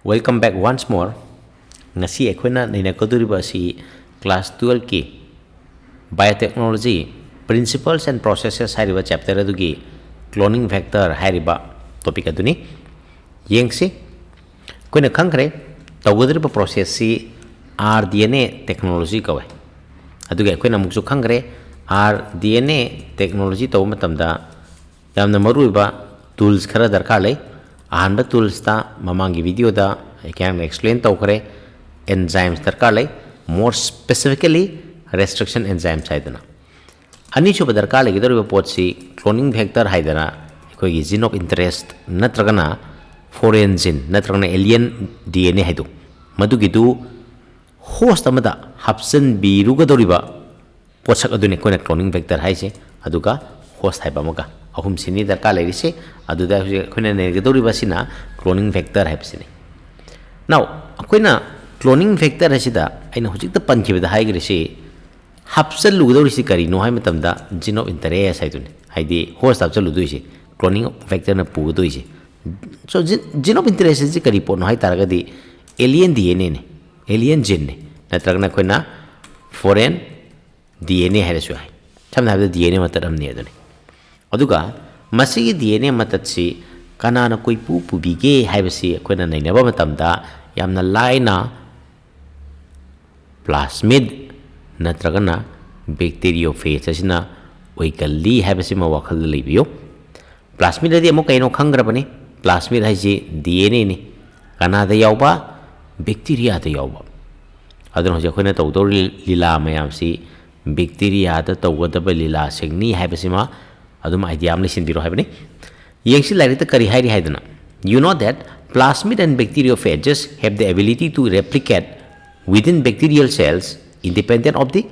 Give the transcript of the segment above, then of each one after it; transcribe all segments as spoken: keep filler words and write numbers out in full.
Welcome back once more. ꯉꯁꯤ ꯑꯩꯈꯣꯏꯅ ꯅꯩꯅꯒꯗꯧꯔꯤꯕ ꯑꯁꯤ class twelve ꯀꯤ Biotechnology Principles and Processes ꯍꯥꯏꯔꯤꯕ chapter ꯑꯗꯨꯒꯤ cloning factor ꯍꯥꯏꯔꯤꯕ topic ꯑꯗꯨꯅꯤ꯫ ꯌꯦꯡꯁꯤ꯫ ꯑꯩꯈꯣꯏꯅ ꯈꯪꯈ꯭ꯔꯦ, ꯇꯧꯒꯗꯧꯔꯤꯕ process ꯁꯤ R D N A technology ꯀꯧꯋꯦ꯫ ꯑꯗꯨꯒ ꯑꯩꯈꯣꯏꯅ ꯑꯃꯨꯛꯁꯨ ꯈꯪꯈ꯭ꯔꯦ, R D N A technology ꯇꯧꯕ ꯃꯇꯝꯗ ꯌꯥꯝꯅ ꯃꯔꯨꯑꯣꯏꯕ tools ꯈꯔ ꯗꯔꯀꯥꯔ ꯂꯩ꯫ ꯑꯍꯥꯟꯕ tools ꯇ ꯃꯃꯥꯡꯒꯤ video ꯗ ꯑꯩ ꯈꯔ explain ꯇꯧꯈ꯭ꯔꯦ, enzymes ꯗꯔꯀꯥꯔ ꯂꯩ, more specifically restriction enzymes ꯍꯥꯏꯗꯅ꯫ ꯑꯅꯤꯁꯨꯕ ꯗꯔꯀꯥꯔ ꯂꯩꯒꯗꯧꯔꯤꯕ ꯄꯣꯠꯁꯤ cloning factor ꯍꯥꯏꯗꯅ ꯑꯩꯈꯣꯏꯒꯤ gene of interest ꯅꯠꯇ꯭ꯔꯒꯅ foreign gene ꯅꯠꯇ꯭ꯔꯒꯅ alien D N A ꯍꯥꯏꯗꯣ, ꯃꯗꯨꯒꯤꯗꯨ host ꯑꯃꯗ ꯍꯥꯞꯆꯤꯟꯕꯤꯔꯨꯒꯗꯧꯔꯤꯕ ꯄꯣꯠꯁꯛ ꯑꯗꯨꯅꯤ ꯑꯩꯈꯣꯏꯅ cloning factor ꯍꯥꯏꯁꯦ꯫ ꯑꯗꯨꯒ host ꯍꯥꯏꯕ ꯑꯃꯒ, ꯑꯍꯨꯝꯁꯤꯅꯤ ꯗꯔꯀꯥꯔ ꯂꯩꯔꯤꯁꯦ꯫ ꯑꯗꯨꯗ ꯍꯧꯖꯤꯛ ꯑꯩꯈꯣꯏꯅ ꯅꯩꯅꯒꯗꯧꯔꯤꯕꯁꯤꯅ cloning factor ꯍꯥꯏꯕꯁꯤꯅꯤ꯫ Now, ꯑꯩꯈꯣꯏꯅ cloning factor ꯑꯁꯤꯗ ꯑꯩꯅ ꯍꯧꯖꯤꯛꯇ ꯄꯟꯈꯤꯕꯗ ꯍꯥꯏꯈ꯭ꯔꯤꯁꯤ, ꯍꯥꯞꯆꯜꯂꯨꯒꯗꯧꯔꯤꯁꯤ ꯀꯔꯤꯅꯣ ꯍꯥꯏꯕ ꯃꯇꯝꯗ gene of interest ꯍꯥꯏꯗꯨꯅꯤ, ꯍꯥꯏꯗꯤ host ꯍꯥꯞꯆꯜꯂꯨꯗꯣꯏꯁꯦ, cloning factor ꯅ ꯄꯨꯒꯗꯣꯏꯁꯦ꯫ So, gene of interest ꯑꯁꯤ ꯀꯔꯤ ꯄꯣꯠꯅꯣ ꯍꯥꯏ ꯇꯥꯔꯒꯗꯤ alien D N A ꯅꯤ, alien gene ꯅꯤ, ꯅꯠꯇ꯭ꯔꯒꯅ ꯑꯩꯈꯣꯏꯅ foreign D N A ꯍꯥꯏꯔꯁꯨ ꯌꯥꯏ꯫ ꯁꯝꯅ ꯍꯥꯏꯔꯕꯗ D N A ꯃꯇꯠ ꯑꯃꯅꯤ ꯑꯗꯨꯅꯤ꯫ ꯑꯗꯨꯒ ꯃꯁꯤꯒꯤ D N A ꯃꯇꯠꯁꯤ ꯀꯅꯥꯅ ꯀꯣꯏꯄꯨ ꯄꯨꯕꯤꯒꯦ ꯍꯥꯏꯕꯁꯤ ꯑꯩꯈꯣꯏꯅ ꯅꯩꯅꯕ ꯃꯇꯝꯗ ꯌꯥꯝꯅ ꯂꯥꯏꯅ plasmid ꯅꯠꯇ꯭ꯔꯒꯅ bacteriophage ꯑꯁꯤꯅ ꯑꯣꯏꯒꯜꯂꯤ ꯍꯥꯏꯕꯁꯤꯃ ꯋꯥꯈꯜꯗ ꯂꯩꯕꯤꯌꯨ꯫ Plasmid ꯍꯥꯏꯗꯤ ꯑꯃꯨꯛ ꯀꯩꯅꯣ ꯈꯪꯈ꯭ꯔꯕꯅꯤ꯫ Plasmid ꯍꯥꯏꯁꯤ D N A ꯅꯤ꯫ ꯀꯅꯥꯗ ꯌꯥꯎꯕ? Bacteria ꯗ ꯌꯥꯎꯕ꯫ ꯑꯗꯨꯅ ꯍꯧꯖꯤꯛ ꯑꯩꯈꯣꯏꯅ ꯇꯧꯗꯧꯔꯤ ꯂꯤꯂꯥ ꯃꯌꯥꯝꯁꯤ bacteria ꯗ ꯇꯧꯒꯗꯕ ꯂꯤꯂꯥꯁꯤꯡꯅꯤ ꯍꯥꯏꯕꯁꯤꯃ ꯑꯗꯨꯝ idea ꯑꯃ ꯂꯩꯁꯤꯟꯕꯤꯔꯣ ꯍꯥꯏꯕꯅꯤ꯫ ꯌꯦꯡꯁꯤ ꯂꯥꯏꯔꯤꯛꯇ ꯀꯔꯤ ꯍꯥꯏꯔꯤ ꯍꯥꯏꯗꯅ, "You know that plasmid and bacteriophages have the ability to replicate within bacterial cells independent of the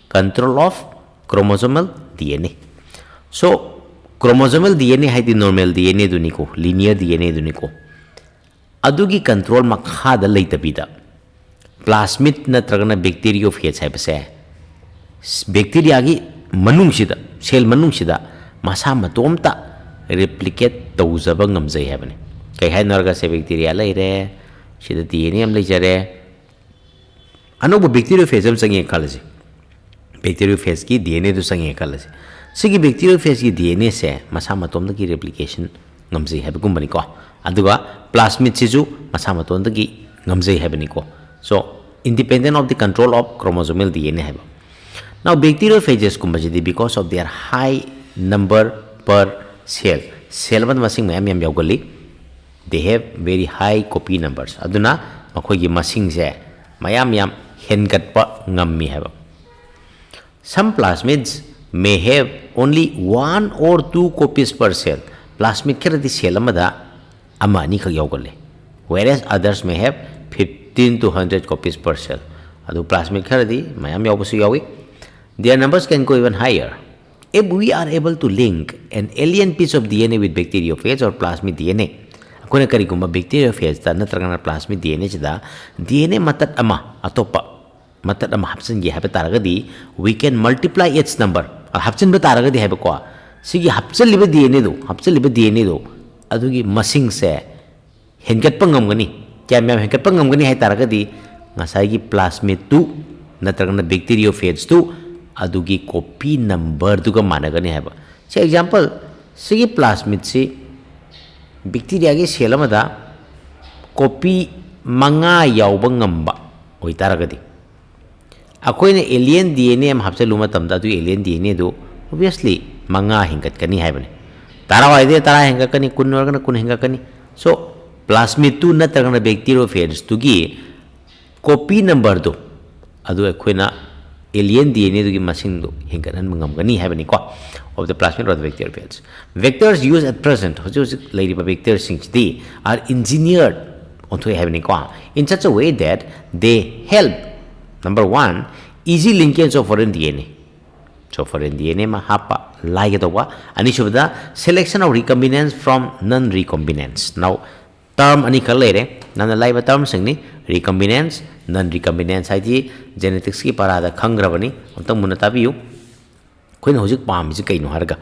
control of chromosomal D N A." So, chromosomal D N A ꯍꯥꯏꯗꯤ normal D N A ꯗꯨꯅꯤꯀꯣ, linear D N A ꯗꯨꯅꯤꯀꯣ꯫ ꯑꯗꯨꯒꯤ control ꯃꯈꯥꯗ ꯂꯩꯇꯕꯤꯗ plasmid ꯅꯠꯇ꯭ꯔꯒꯅ bacteriophage ꯍꯥꯏꯕꯁꯦ bacteria ꯒꯤ ꯃꯅꯨꯡꯁꯤꯗ, cell ꯃꯅꯨꯡꯁꯤꯗ ꯃꯁꯥ ꯃꯇꯣꯝꯇ replicate ꯇꯧꯖꯕ ꯉꯝꯖꯩ ꯍꯥꯏꯕꯅꯤ꯫ ꯀꯩ ꯍꯥꯏꯅꯣ ꯍꯥꯏꯔꯒ ꯁꯦ bacteria ꯂꯩꯔꯦ, ꯁꯤꯗ ꯗꯤ ꯑꯦꯟ ꯑꯦ ꯑꯃ ꯂꯩꯖꯔꯦ꯫ ꯑꯅꯧꯕ bacteriophage ꯑꯃ ꯆꯪꯉꯦ ꯈꯜꯂꯁꯤ꯫ Bacteriophage ꯀꯤ ꯗꯤ ꯑꯦꯟ ꯑꯦ ꯗꯨ ꯆꯪꯉꯦ ꯈꯜꯂꯁꯤ꯫ ꯁꯤꯒꯤ bacteriophage ꯀꯤ ꯗꯤ ꯑꯦꯟ ꯑꯦ ꯁꯦ ꯃꯁꯥ ꯃꯇꯣꯝꯗꯒꯤ replication ꯉꯝꯖꯩ ꯍꯥꯏꯕꯒꯨꯝꯕꯅꯤꯀꯣ꯫ ꯑꯗꯨꯒ plasmid ꯁꯤꯁꯨ ꯃꯁꯥ ꯃꯇꯣꯝꯗꯒꯤ ꯉꯝꯖꯩ ꯍꯥꯏꯕꯅꯤꯀꯣ꯫ So, independent of the control of chromosomal D N A ꯍꯥꯏꯕ꯫ Now, bacteriophages ꯀꯨꯝꯕꯁꯤꯗꯤ, because of their high number per cell, cell ꯑꯃꯗ ꯃꯁꯤꯡ ꯃꯌꯥꯝ ꯌꯥꯝ ꯌꯥꯎꯒꯜꯂꯤ, they have very high copy numbers, ꯑꯗꯨꯅ ꯃꯈꯣꯏꯒꯤ ꯃꯁꯤꯡꯁꯦ ꯃꯌꯥꯝ ꯌꯥꯝ ꯍꯦꯟꯒꯠꯄ ꯉꯝꯃꯤ ꯍꯥꯏꯕ꯫ Some plasmids may have only one or two copies per cell. Plasmid ꯈꯔꯗꯤ cell ꯑꯃꯗ ꯑꯃ ꯑꯅꯤꯈꯛ ꯌꯥꯎꯒꯜꯂꯤ, whereas others may have fifteen to hundred copies per cell. ꯑꯗꯨ plasmid ꯈꯔꯗꯤ ꯃꯌꯥꯝ ꯌꯥꯎꯕꯁꯨ ꯌꯥꯎꯏ꯫ Their numbers can go even higher. If we are able to link an alien piece of D N A with bacteriophage or plasmid D N A, ꯑꯩꯈꯣꯏꯅ ꯀꯔꯤꯒꯨꯝꯕ bacteriophage ꯇ ꯅꯠꯇ꯭ꯔꯒꯅ plasmid D N A ꯁꯤꯗ D N A ꯃꯇꯠ ꯑꯃ, ꯑꯇꯣꯞꯄ ꯃꯇꯠ ꯑꯃ ꯍꯥꯞꯆꯤꯟꯒꯦ ꯍꯥꯏꯕ ꯇꯥꯔꯒꯗꯤ, we can multiply its number, ꯍꯥꯞꯆꯤꯟꯕ ꯇꯥꯔꯒꯗꯤ ꯍꯥꯏꯕꯀꯣ, ꯁꯤꯒꯤ ꯍꯥꯞꯆꯤꯜꯂꯤꯕ D N A do, ꯍꯥꯞꯆꯤꯜꯂꯤꯕ D N A ꯗꯨ, ꯑꯗꯨꯒꯤ ꯃꯁꯤꯡꯁꯦ ꯍꯦꯟꯒꯠꯄ ꯉꯝꯒꯅꯤ꯫ ꯀꯌꯥꯝ ꯌꯥꯝ ꯍꯦꯟꯒꯠꯄ ꯉꯝꯒꯅꯤ ꯍꯥꯏ ꯇꯥꯔꯒꯗꯤ, ꯉꯁꯥꯏꯒꯤ plasmid ꯇꯨ ꯅꯠꯇ꯭ꯔꯒꯅ bacteriophage ꯇꯨ ꯑꯗꯨꯒꯤ copy number ꯗꯨꯒ ꯃꯥꯟꯅꯒꯅꯤ ꯍꯥꯏꯕ꯫ ꯁꯤ example, ꯁꯤꯒꯤ plasmid ꯁꯤ bacteria ꯒꯤ cell ꯑꯃꯗ copy ꯃꯉꯥ ꯌꯥꯎꯕ ꯉꯝꯕ ꯑꯣꯏꯇꯥꯔꯒꯗꯤ, ꯑꯩꯈꯣꯏꯅ alien D N A ꯑꯃ ꯍꯥꯞꯆꯤꯜꯂꯨꯕ ꯃꯇꯝꯗ, ꯑꯗꯨꯒꯤ alien D N A do obviously ꯃꯉꯥ ꯍꯦꯟꯒꯠꯀꯅꯤ ꯍꯥꯏꯕꯅꯤ꯫ ꯇꯔꯥ ꯑꯣꯏꯔꯗꯤ ꯇꯔꯥ ꯍꯦꯟꯒꯠꯀꯅꯤ, ꯀꯨꯟ ꯑꯣꯏꯔꯒꯅ ꯀꯨꯟ ꯍꯦꯟꯒꯠꯀꯅꯤ꯫ So, plasmid ꯇꯨ ꯅꯠꯇ꯭ꯔꯒꯅ bacteriophage ꯇꯨꯒꯤ copy number ꯗꯨ, ꯑꯗꯨ ꯑꯩꯈꯣꯏꯅ alien D N A ꯗꯨꯒꯤ ꯃꯁꯤꯡꯗꯨ ꯍꯦꯟꯒꯠꯍꯟꯕ ꯉꯝꯒꯅꯤ ꯍꯥꯏꯕꯅꯤꯀꯣ, of the plasmid or the bacteriophage. Vectors used at present, ꯍꯧꯖꯤꯛ ꯍꯧꯖꯤꯛ ꯂꯩꯔꯤꯕ vector ꯁꯤꯡꯁꯤꯗꯤ, are engineered, ꯑꯣꯟꯊꯣꯛꯑꯦ ꯍꯥꯏꯕꯅꯤꯀꯣ, in such a way that they help, number one, easy linkage of foreign D N A. So, foreign D N A ꯑꯃ ꯍꯥꯞꯄ ꯂꯥꯏꯒꯗꯧꯕ꯫ ꯑꯅꯤꯁꯨꯕꯗ, selection of recombinants from non-recombinants. Now, term ꯑꯅꯤꯈꯛ ꯂꯩꯔꯦ, ꯌꯥꯝꯅ ꯂꯥꯏꯕ term ꯁꯤꯡꯅꯤ꯫ Recombinants, non-recombinants ꯍꯥꯏꯗꯤ genetics ꯀꯤ ꯄꯔꯥꯗ ꯈꯪꯈ꯭ꯔꯕꯅꯤ, ꯑꯃꯨꯛꯇꯪ ꯃꯨꯟꯅ ꯇꯥꯕꯤꯌꯨ꯫ ꯑꯩꯈꯣꯏꯅ ꯍꯧꯖꯤꯛ ꯄꯥꯝꯃꯤꯁꯤ ꯀꯩꯅꯣ ꯍꯥꯏꯔꯒ,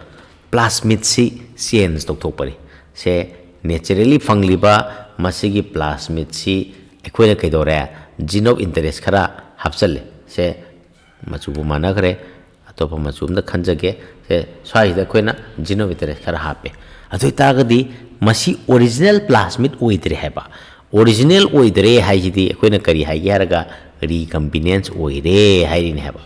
plasmid ꯁꯤ change ꯇꯧꯊꯣꯛꯄꯅꯤ꯫ ꯁꯦ naturally ꯐꯪꯂꯤꯕ ꯃꯁꯤꯒꯤ plasmidꯁꯤ ꯑꯩꯈꯣꯏꯅ ꯀꯩꯗꯧꯔꯦ? Gene of interest ꯈꯔ ꯍꯥꯞꯆꯜꯂꯦ꯫ ꯁꯦ ꯃꯆꯨꯕꯨ ꯃꯥꯟꯅꯈ꯭ꯔꯦ꯫ ꯑꯇꯣꯞꯄ ꯃꯆꯨ ꯑꯝꯗ ꯈꯟꯖꯒꯦ꯫ ꯁꯦ ꯁ꯭ꯋꯥꯏꯁꯤꯗ ꯑꯩꯈꯣꯏꯅ gene of interest ꯈꯔ ꯍꯥꯞꯄꯦ꯫ ꯑꯗꯨ ꯑꯣꯏꯇꯥꯔꯒꯗꯤ ꯃꯁꯤ original plasmid ꯑꯣꯏꯗ꯭ꯔꯦ ꯍꯥꯏꯕ꯫ Original ꯑꯣꯏꯗ꯭ꯔꯦ ꯍꯥꯏꯁꯤꯗꯤ ꯑꯩꯈꯣꯏꯅ ꯀꯔꯤ ꯍꯥꯏꯒꯦ ꯍꯥꯏꯔꯒ recombinance ꯑꯣꯏꯔꯦ ꯍꯥꯏꯔꯤꯅꯦ ꯍꯥꯏꯕ꯫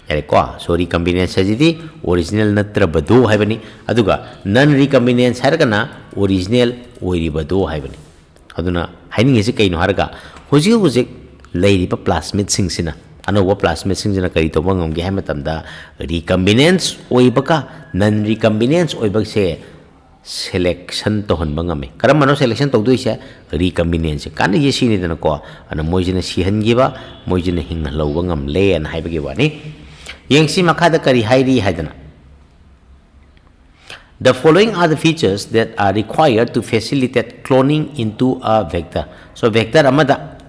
ꯌꯥꯔꯦꯀꯣ? So recombinance ꯍꯥꯏꯁꯤꯗꯤ original ꯅꯠꯇ꯭ꯔꯕꯗꯣ ꯍꯥꯏꯕꯅꯤ꯫ ꯑꯗꯨꯒ non recombinance ꯍꯥꯏꯔꯒꯅ original ꯑꯣꯏꯔꯤꯕꯗꯣ ꯍꯥꯏꯕꯅꯤ꯫ ꯑꯗꯨꯅ ꯍꯥꯏꯅꯤꯡꯉꯤꯁꯤ ꯀꯩꯅꯣ ꯍꯥꯏꯔꯒ ꯍꯧꯖꯤꯛ ꯍꯧꯖꯤꯛ ꯂꯩꯔꯤꯕ plasmidꯁꯤꯡꯁꯤꯅ, ꯑꯅꯧꯕ plasmidꯁꯤꯡꯁꯤꯅ ꯀꯔꯤ ꯇꯧꯕ ꯉꯝꯒꯦ ꯍꯥꯏꯕ ꯃꯇꯝꯗ recombinance ꯑꯣꯏꯕꯒ non recombinance ꯑꯣꯏꯕꯁꯦ selection ꯇꯧꯍꯟꯕ ꯉꯝꯃꯤ꯫ ꯀꯔꯝꯕꯅꯣ selection ꯇꯧꯗꯣꯏꯁꯦ? Recombinanceꯁꯦ꯫ ꯀꯥꯟꯅꯩꯁꯦ ꯁꯤꯅꯤꯗꯅꯀꯣ꯫ ꯑꯗꯨꯅ ꯃꯣꯏꯁꯤꯅ ꯁꯤꯍꯟꯈꯤꯕ, ꯃꯣꯏꯁꯤꯅ ꯍꯤꯡꯍꯜꯍꯧꯕ ꯉꯝꯂꯦꯅ ꯍꯥꯏꯕꯒꯤ ꯋꯥꯅꯤ꯫ ꯌꯦꯡꯁꯤ ꯃꯈꯥꯗ ꯀꯔꯤ ꯍꯥꯏꯔꯤ ꯍꯥꯏꯗꯅ, "The following are the features that are required to facilitate cloning into a vector." So vector ꯑꯃꯗ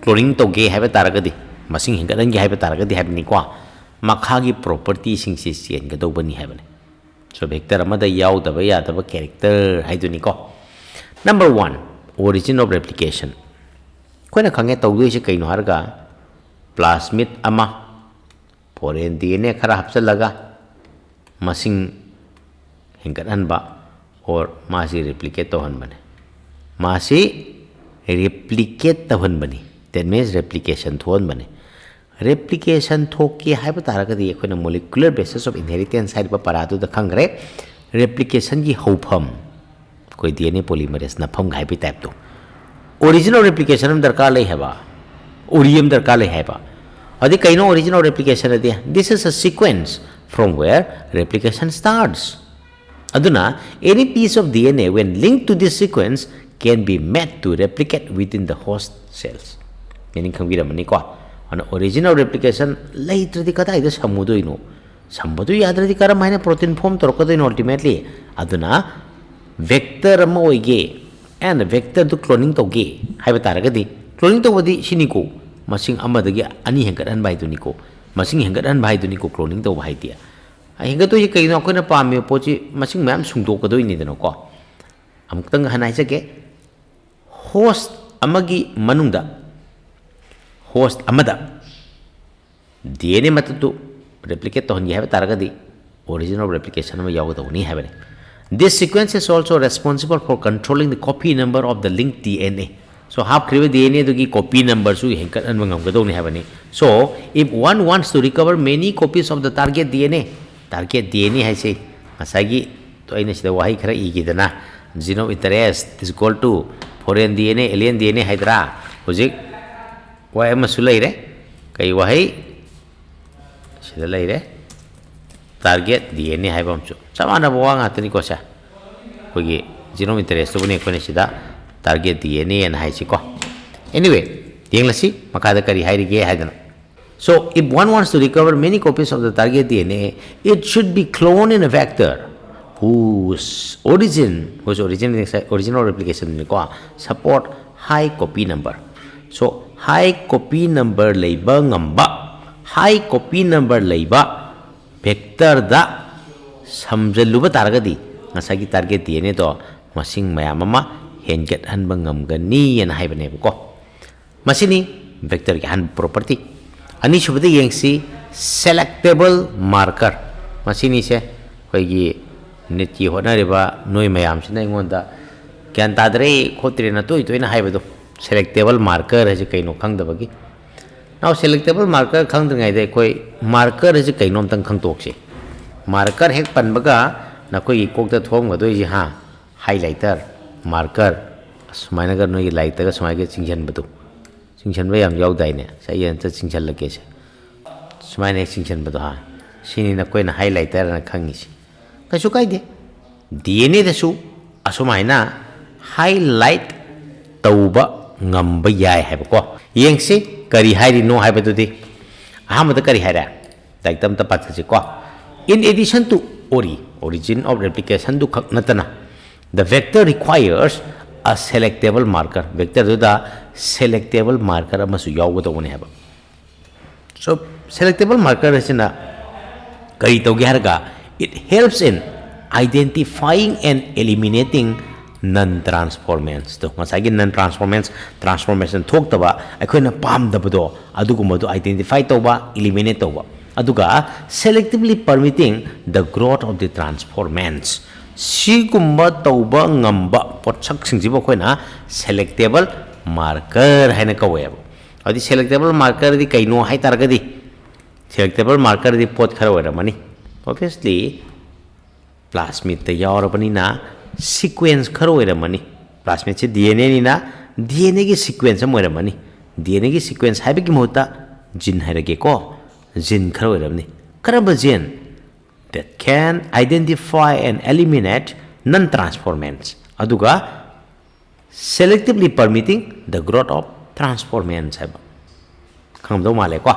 cloning ꯇꯧꯒꯦ ꯍꯥꯏꯕ ꯇꯥꯔꯒꯗꯤ, ꯃꯁꯤꯡ ꯍꯦꯟꯒꯠꯍꯟꯒꯦ ꯍꯥꯏꯕ ꯇꯥꯔꯒꯗꯤ ꯍꯥꯏꯕꯅꯤꯀꯣ, ꯃꯈꯥꯒꯤ propertyꯁꯤꯡꯁꯤ ꯆꯦꯟꯒꯗꯧꯕꯅꯤ ꯍꯥꯏꯕꯅꯤ꯫ So vector ꯑꯃꯗ ꯌꯥꯎꯗꯕ ꯌꯥꯗꯕ character ꯍꯥꯏꯗꯨꯅꯤꯀꯣ꯫ Number one, origin of replication꯫ ꯑꯩꯈꯣꯏꯅ ꯈꯪꯉꯦ ꯇꯧꯗꯣꯏꯁꯦ ꯀꯩꯅꯣ ꯍꯥꯏꯔꯒ plasmid ꯑꯃ foreign DNA ꯈꯔ ꯍꯥꯞꯆꯤꯜꯂꯒ ꯃꯁꯤꯡ ꯍꯦꯟꯒꯠꯍꯟꯕ or ꯃꯥꯁꯤ replicate ꯇꯧꯍꯟꯕꯅꯤ꯫ ꯃꯥꯁꯤ replicate ꯇꯧꯍꯟꯕꯅꯤ꯫ That means replication ꯊꯣꯛꯍꯟꯕꯅꯤ꯫ Replication ꯊꯣꯛꯀꯦ ꯍꯥꯏꯕ ꯇꯥꯔꯒꯗꯤ ꯑꯩꯈꯣꯏꯅ molecular basis of inheritance ꯍꯥꯏꯔꯤꯕ ꯄꯔꯥꯗꯨꯗ ꯈꯪꯈ꯭ꯔꯦ꯫ Replicationꯒꯤ ꯍꯧꯐꯝ, ꯑꯩꯈꯣꯏ DNA polymerase ꯅꯝꯐꯝꯒ ꯍꯥꯏꯕꯒꯤ typeꯇꯣ, origin of replication ꯑꯃ ꯗꯔꯀꯥꯔ ꯂꯩ ꯍꯥꯏꯕ, ꯎꯔꯤ ꯑꯃ ꯗꯔꯀꯥꯔ ꯂꯩ ꯍꯥꯏꯕ꯫ ꯑꯗꯨꯗꯤ ꯀꯩꯅꯣ origin of replication ꯑꯗꯤ? This is a sequence from where replication starts. ꯑꯗꯨꯅ any piece of DNA when linked to this sequence can be made to replicate within the host cells꯫ Meaning ꯈꯪꯕꯤꯔꯝꯃꯅꯤꯀꯣ꯫ ꯑꯗꯨꯅ origin of replication ꯂꯩꯇ꯭ꯔꯗꯤ ꯀꯗꯥꯏꯗ ꯁꯝꯃꯨꯗꯣꯏꯅꯣ? ꯁꯝꯕꯗꯨ ꯌꯥꯗ꯭ꯔꯗꯤ ꯀꯔꯝ ꯍꯥꯏꯅ protein form ꯇꯧꯔꯛꯀꯗꯣꯏꯅꯣ ultimately? ꯑꯗꯨꯅ vector ꯑꯃ ꯑꯣꯏꯒꯦ and vectorꯗꯨ cloning ꯇꯧꯒꯦ ꯍꯥꯏꯕ ꯇꯥꯔꯒꯗꯤ, cloning ꯇꯧꯕꯗꯤ ꯁꯤꯅꯤꯀꯣ, ꯃꯁꯤꯡ ꯑꯃꯗꯒꯤ ꯑꯅꯤ ꯍꯦꯟꯒꯠꯍꯟꯕ ꯍꯥꯏꯗꯨꯅꯤꯀꯣ, ꯃꯁꯤꯡ ꯍꯦꯟꯒꯠꯍꯟꯕ ꯍꯥꯏꯗꯨꯅꯤꯀꯣ cloning ꯇꯧꯕ ꯍꯥꯏꯗꯤ꯫ ꯍꯦꯟꯒꯠꯇꯣꯏꯁꯤ ꯀꯩꯅꯣ? ꯑꯩꯈꯣꯏꯅ ꯄꯥꯝꯃꯤꯕ ꯄꯣꯠꯁꯤ ꯃꯁꯤꯡ ꯃꯌꯥꯝ ꯁꯨꯡꯗꯣꯛꯀꯗꯣꯏꯅꯤꯗꯅꯀꯣ꯫ ꯑꯃꯨꯛꯇꯪ ꯍꯟꯅ ꯍꯥꯏꯖꯒꯦ, Host ꯑꯃꯒꯤ ꯃꯅꯨꯡꯗ, host ꯑꯃꯗ D N A ꯃꯇꯨ replicate ꯇꯧꯍꯟꯒꯦ ꯍꯥꯏꯕ ꯇꯥꯔꯒꯗꯤ, origin of replication ꯑꯃ ꯌꯥꯎꯒꯗꯧꯕꯅꯤ ꯍꯥꯏꯕꯅꯤ꯫ This sequence is also responsible for controlling the copy number of the linked D N A. So, ꯍꯥꯞꯈ꯭ꯔꯤꯕ D N A ꯑꯗꯨꯒꯤ copy number ꯁꯨ ꯍꯦꯟꯒꯠꯍꯟꯕ ꯉꯝꯒꯗꯧꯅꯤ ꯍꯥꯏꯕꯅꯤ꯫ So, if one wants to recover many copies of the target D N A, target D N A ꯍꯥꯏꯁꯤ ꯉꯁꯥꯏꯒꯤ ꯑꯩꯅ ꯁꯤꯗ ꯋꯥꯍꯩ ꯈꯔ ꯏꯈꯤꯗꯅ, gene of interest is equal to foreign D N A, alien D N A ꯍꯥꯏꯗ꯭ꯔꯥ? ꯍꯧꯖꯤꯛ ꯋꯥꯍꯩ ꯑꯃꯁꯨ ꯂꯩꯔꯦ꯫ ꯀꯩ ꯋꯥꯍꯩ? ꯁꯤꯗ ꯂꯩꯔꯦ, target D N A ꯍꯥꯏꯕ ꯑꯃꯁꯨ꯫ ꯆꯞ ꯃꯥꯟꯅꯕ ꯋꯥ ꯉꯥꯛꯇꯅꯤꯀꯣ ꯁꯦ꯫ ꯑꯩꯈꯣꯏꯒꯤ gene of interest ꯇꯨꯕꯨꯅꯤ ꯑꯩꯈꯣꯏꯅ ꯁꯤꯗ target D N A ꯑꯅ ꯍꯥꯏꯁꯤꯀꯣ꯫ Anyway, ꯌꯦꯡꯂꯁꯤ ꯃꯈꯥꯗ ꯀꯔꯤ ꯍꯥꯏꯔꯤꯒꯦ ꯍꯥꯏꯗꯅ꯫ So, if one wants to recover many copies of the target D N A, it should be cloned in a vector whose origin, whose origin, original replication ꯅꯤꯀꯣ, support high copy number. So, high copy number ꯂꯩꯕ ꯉꯝꯕ, high copy number ꯂꯩꯕ vector ꯗ ꯁꯝꯖꯜꯂꯨꯕ ꯇꯥꯔꯒꯗꯤ ꯉꯁꯥꯏꯒꯤ target D N A ꯗꯣ ꯃꯁꯤꯡ ꯃꯌꯥꯝ ꯑꯃ ꯍꯦꯟꯒꯠꯍꯟꯕ ꯉꯝꯒꯅꯤꯅ ꯍꯥꯏꯕꯅꯦꯕꯀꯣ꯫ ꯃꯁꯤꯅꯤ vector ꯒꯤ ꯑꯍꯥꯟꯕ property꯫ ꯑꯅꯤꯁꯨꯕꯗ ꯌꯦꯡꯁꯤ, selectable marker꯫ ꯃꯁꯤꯅꯤꯁꯦ ꯑꯩꯈꯣꯏꯒꯤ NEET ꯀꯤ ꯍꯣꯠꯅꯔꯤꯕ ꯅꯣꯏ ꯃꯌꯥꯝꯁꯤꯅ ꯑꯩꯉꯣꯟꯗ ꯒ꯭ꯌꯥꯟ ꯇꯥꯗ꯭ꯔꯦ ꯈꯣꯠꯇ꯭ꯔꯦꯅ ꯇꯣꯏ ꯇꯣꯏꯅ ꯍꯥꯏꯕꯗꯣ, selectable marker ꯍꯥꯏꯁꯦ ꯀꯩꯅꯣ ꯈꯪꯗꯕꯒꯤ꯫ Now, selectable marker ꯈꯪꯗ꯭ꯔꯤꯉꯩꯗ ꯑꯩꯈꯣꯏ marker ꯍꯥꯏꯁꯦ ꯀꯩꯅꯣ ꯑꯝꯇꯪ ꯈꯪꯇꯣꯛꯁꯤ꯫ Marker ꯍꯦꯛ ꯄꯟꯕꯒ ꯅꯈꯣꯏꯒꯤ ꯀꯣꯛꯇ ꯊꯣꯛꯑꯝꯒꯗꯣꯏꯁꯦ, ꯍꯥ, highlighter, marker, ꯑꯁꯨꯃꯥꯏꯅꯒ ꯅꯣꯏꯒꯤ ꯂꯥꯏꯔꯤꯛꯇꯒ ꯁꯨꯃꯥꯏꯅꯒ ꯆꯤꯡꯁꯤꯟꯕꯗꯣ, ꯆꯤꯡꯁꯤꯟꯕ ꯌꯥꯝ ꯌꯥꯎꯗꯥꯏꯅꯦ? ꯁꯦ, ꯑꯩ ꯑꯝꯇ ꯆꯤꯡꯁꯤꯜꯂꯛꯀꯦꯁꯦ꯫ ꯁꯨꯃꯥꯏꯅ ꯍꯦꯛ ꯆꯤꯡꯁꯤꯟꯕꯗꯣ, ꯍꯥ, ꯁꯤꯅꯤ ꯅꯈꯣꯏꯅ highlighter ꯍꯥꯏꯅ ꯈꯪꯉꯤꯁꯦ꯫ ꯀꯩꯁꯨ ꯀꯥꯏꯗꯦ꯫ D N A ꯗꯁꯨ ꯑꯁꯨꯃꯥꯏꯅ highlight ꯇꯧꯕ ꯉꯝꯕ ꯌꯥꯏ ꯍꯥꯏꯕꯀꯣ꯫ ꯌꯦꯡꯁꯤ ꯀꯔꯤ ꯍꯥꯏꯔꯤꯅꯣ ꯍꯥꯏꯕꯗꯨꯗꯤ꯫ ꯑꯍꯥꯟꯕꯗ ꯀꯔꯤ ꯍꯥꯏꯔꯦ? ꯂꯥꯏꯔꯤꯛꯇ ꯑꯝꯇ ꯄꯥꯊꯁꯤꯀꯣ꯫ In addition to ori, origin of replication ꯗꯨ ꯈꯛ ꯅꯠꯇꯅ, the vector requires a selectable marker, vector ꯗꯨꯗ selectable marker ꯑꯃꯁꯨ ꯌꯥꯎꯒꯗꯧꯕꯅꯦ ꯍꯥꯏꯕ꯫ So, selectable marker ꯑꯁꯤꯅ ꯀꯔꯤ ꯇꯧꯒꯦ ꯍꯥꯏꯔꯒ, it helps in identifying and eliminating Non transformance ꯇꯣ, ꯉꯁꯥꯏꯒꯤ non transformance, transformation ꯊꯣꯛꯇꯕ, ꯑꯩꯈꯣꯏꯅ ꯄꯥꯝꯗꯕꯗꯣ, ꯑꯗꯨꯒꯨꯝꯕꯗꯣ identify ꯇꯧꯕ, eliminate ꯇꯧꯕ꯫ ꯑꯗꯨꯒ selectively permitting the growth of the transformance, ꯁꯤꯒꯨꯝꯕ ꯇꯧꯕ ꯉꯝꯕ ꯄꯣꯠꯁꯛꯁꯤꯡꯁꯤꯕꯨ ꯑꯩꯈꯣꯏꯅ selectable marker ꯍꯥꯏꯅ ꯀꯧꯋꯦꯕ꯫ ꯑꯗꯨꯗꯤ selectable marker ꯗꯤ ꯀꯩꯅꯣ ꯍꯥꯏ ꯇꯥꯔꯒꯗꯤ, selectable marker ꯗꯤ ꯄꯣꯠ ꯈꯔ ꯑꯣꯏꯔꯝꯃꯅꯤ꯫ Obviously, plasmid ꯇ ꯌꯥꯎꯔꯕꯅꯤꯅ sequence ꯈꯔ ꯑꯣꯏꯔꯝꯃꯅꯤ꯫ Plasmid say D N A ꯅꯤꯅ, D N A ꯒꯤ sequence ꯑꯃ ꯑꯣꯏꯔꯝꯃꯅꯤ꯫ D N A ꯒꯤ sequence ꯍꯥꯏꯕꯒꯤ ꯃꯍꯨꯠꯇ gene ꯍꯥꯏꯔꯒꯦꯀꯣ, gene ꯈꯔ ꯑꯣꯏꯔꯝꯅꯤ꯫ ꯀꯔꯝꯕ gene? That can identify and eliminate non transformants, ꯑꯗꯨꯒ selectively permitting the growth of transformants ꯍꯥꯏꯕ꯫ ꯈꯪꯉꯝꯗꯧ ꯃꯥꯜꯂꯦꯀꯣ꯫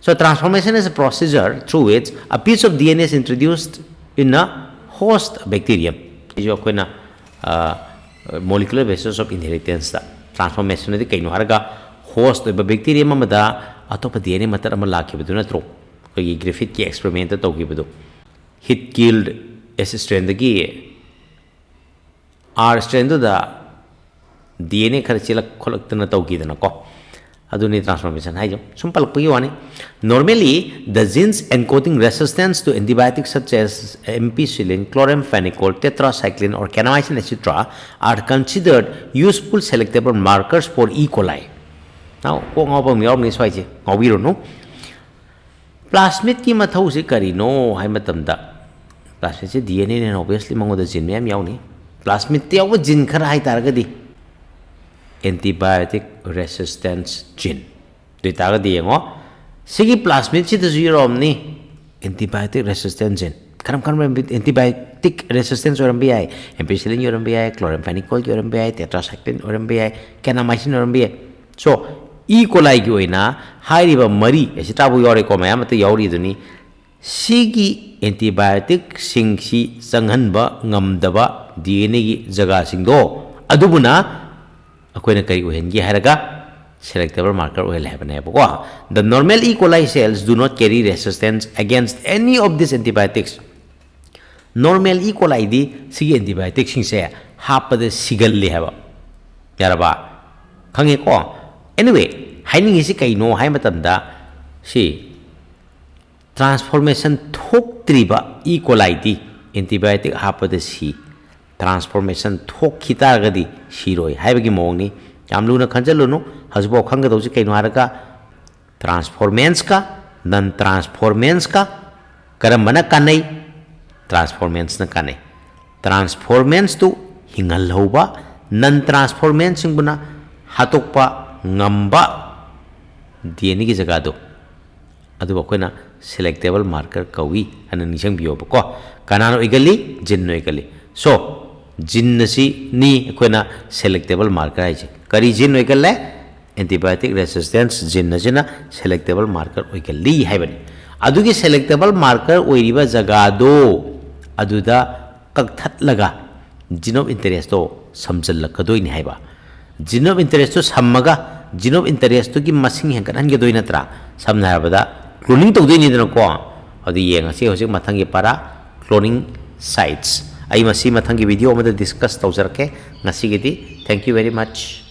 So transformation is a procedure through which a piece of D N A is introduced in a host bacterium. ꯁꯤꯁꯨ ꯑꯩꯈꯣꯏꯅ molecular basis of inheritance ꯇ transformation ꯗꯤ ꯀꯩꯅꯣ ꯍꯥꯏꯔꯒ, host ꯑꯣꯏꯕ bacterium ꯑꯃꯗ ꯑꯇꯣꯞꯄ D N A ꯃꯇꯠ ꯑꯃ ꯂꯥꯛꯈꯤꯕꯗꯨ ꯅꯠꯇ꯭ꯔꯣ, ꯑꯩꯈꯣꯏꯒꯤ Griffith ꯀꯤ experiment ꯇ ꯇꯧꯈꯤꯕꯗꯣ? Heat killed S strain ꯗꯒꯤ R strain ꯗꯨꯗ D N A ꯈꯔ ꯆꯦꯜꯂꯛ ꯈꯣꯠꯂꯛꯇꯅ ꯇꯧꯈꯤꯗꯅꯀꯣ꯫ ꯑꯗꯨꯅꯤ transformation ꯍꯥꯏꯁꯦ꯫ ꯁꯨꯝ ꯄꯜꯂꯛꯄꯒꯤ ꯋꯥꯅꯤ꯫ Normally, the genes encoding resistance to antibiotics such as ampicillin, chloramphenicol, tetracycline, or kanamycin, et cetera, are considered useful selectable markers for E. coli. Now, ꯀꯣꯛ ꯉꯥꯎꯕ ꯑꯃ ꯌꯥꯎꯔꯝꯅꯤ ꯁ꯭ꯋꯥꯏꯁꯦ, ꯉꯥꯎꯕꯤꯔꯨꯅꯨ꯫ Plasmid ꯀꯤ ꯃꯊꯧꯁꯤ ꯀꯔꯤꯅꯣ ꯍꯥꯏ ꯃꯇꯝꯗ, plasmid say D N A ꯅꯦꯅ obviously ꯃꯉꯣꯟꯗ gene ꯃꯌꯥꯝ ꯌꯥꯎꯅꯤ꯫ Plasmid ꯇ ꯌꯥꯎꯕ gene ꯈꯔ ꯍꯥꯏ ꯇꯥꯔꯒꯗꯤ, antibiotic resistance gene꯫ ꯑꯗꯨ ꯑꯣꯏꯇꯥꯔꯒꯗꯤ ꯌꯦꯡꯉꯣ, ꯁꯤꯒꯤ plasmid ꯁꯤꯗꯁꯨ ꯌꯥꯎꯔꯝꯅꯤ antibiotic resistance gene꯫ ꯀꯔꯝ ꯀꯔꯝꯕ antibiotic resistance ꯑꯣꯏꯔꯝꯕ ꯌꯥꯏ? Ampicillin ꯒꯤ ꯑꯣꯏꯔꯝꯕ ꯌꯥꯏ, chloramphenicol ꯒꯤ ꯑꯣꯏꯔꯝꯕ ꯌꯥꯏ, tetracycline ꯑꯣꯏꯔꯝꯕ ꯌꯥꯏ, kanamycin ꯑꯣꯏꯔꯝꯕ ꯌꯥꯏ꯫ So, E. coli ꯒꯤ ꯑꯣꯏꯅ ꯍꯥꯏꯔꯤꯕ ꯃꯔꯤ, ꯑꯦꯁꯤꯇꯥꯕꯨ ꯌꯥꯎꯔꯦꯀꯣ, ꯃꯌꯥꯝ ꯑꯇꯩ ꯌꯥꯎꯔꯤꯗꯨꯅꯤ꯫ ꯁꯤꯒꯤ antibiotic ꯁꯤꯡꯁꯤ ꯆꯪꯍꯟꯕ ꯉꯝꯗꯕ D N A ꯒꯤ ꯖꯒꯥꯁꯤꯡꯗꯣ, ꯑꯗꯨꯕꯨꯅ ꯑꯩꯈꯣꯏꯅ ꯀꯔꯤ ꯑꯣꯏꯍꯟꯒꯦ ꯍꯥꯏꯔꯒ, selectable marker ꯑꯣꯏꯍꯜꯂꯦ ꯍꯥꯏꯕꯅꯦꯕꯀꯣ꯫ The normal E. coli cells do not carry resistance against any of these antibiotics. Normal E. coli ꯗꯤ ꯁꯤꯒꯤ antibiotic ꯁꯤꯡꯁꯦ ꯍꯥꯞꯄꯗ ꯁꯤꯒꯜꯂꯤ ꯍꯥꯏꯕ꯫ ꯌꯥꯔꯕ? ꯈꯪꯉꯦꯀꯣ? Anyway, ꯍꯥꯏꯅꯤꯡꯉꯤꯁꯤ ꯀꯩꯅꯣ ꯍꯥꯏ ꯃꯇꯝꯗ, ꯁꯤ transformation ꯊꯣꯛꯇ꯭ꯔꯤꯕ ꯏ ꯀꯣꯂꯥꯏꯗꯤ antibiotic ꯍꯥꯞꯄꯗ ꯁꯤ꯫ Transformation ꯊꯣꯛꯈꯤ ꯇꯥꯔꯒꯗꯤ ꯁꯤꯔꯣꯏ ꯍꯥꯏꯕꯒꯤ ꯃꯑꯣꯡꯅꯤ꯫ ꯌꯥꯝ ꯂꯨꯅ ꯈꯟꯖꯜꯂꯨꯅꯨ꯫ ꯍꯧꯖꯤꯛꯐꯥꯎ ꯈꯪꯒꯗꯧꯁꯤ ꯀꯩꯅꯣ ꯍꯥꯏꯔꯒ, transformansꯀ non transformansꯀ ꯀꯔꯝꯕꯅ ꯀꯥꯟꯅꯩ? Transformansꯅ ꯀꯥꯟꯅꯩ꯫ Transformansꯇꯨ ꯍꯤꯡꯍꯜꯍꯧꯕ, non transformansꯁꯤꯡꯕꯨꯅ ꯍꯥꯠꯇꯣꯛꯄ ꯉꯝꯕ DNAꯒꯤ ꯖꯒꯥꯗꯣ, ꯑꯗꯨꯕꯨ ꯑꯩꯈꯣꯏꯅ selectable marker ꯀꯧꯏ ꯍꯥꯏꯅ ꯅꯤꯡꯁꯤꯡꯕꯤꯌꯣꯕꯀꯣ꯫ ꯀꯅꯥꯅ ꯑꯣꯏꯒꯜꯂꯤ? Geneꯅ ꯑꯣꯏꯒꯜꯂꯤ꯫ So, gene ꯑꯁꯤꯅꯤ ꯑꯩꯈꯣꯏꯅ selectable marker ꯍꯥꯏꯁꯦ꯫ ꯀꯔꯤ gene ꯑꯣꯏꯒꯜꯂꯦ? Antibiotic resistance gene ꯑꯁꯤꯅ selectable marker ꯑꯣꯏꯒꯜꯂꯤ ꯍꯥꯏꯕꯅꯤ꯫ ꯑꯗꯨꯒꯤ selectable marker ꯑꯣꯏꯔꯤꯕ ꯖꯒꯥꯗꯣ ꯑꯗꯨꯗ ꯀꯛꯊꯠꯂꯒ gene of interestꯇꯣ ꯁꯝꯖꯜꯂꯛꯀꯗꯣꯏꯅꯤ ꯍꯥꯏꯕ꯫ Gene of interestꯇꯣ ꯁꯝꯃꯒ gene of interestꯇꯨꯒꯤ ꯃꯁꯤꯡ ꯍꯦꯟꯒꯠꯍꯟꯒꯗꯣꯏ ꯅꯠꯇ꯭ꯔꯥ? ꯁꯝꯅ ꯍꯥꯏꯔꯕꯗ cloning ꯇꯧꯗꯣꯏꯅꯤꯗꯅꯀꯣ꯫ ꯑꯗꯨ ꯌꯦꯡꯉꯁꯤ ꯍꯧꯖꯤꯛ ꯃꯊꯪꯒꯤ ꯄꯔꯥ, cloning sites꯫ ꯑꯩ ꯃꯁꯤ ꯃꯊꯪꯒꯤ video ꯑꯃꯗ discuss ꯇꯧꯖꯔꯛꯀꯦ꯫ ꯉꯁꯤꯒꯤꯗꯤ thank you very much꯫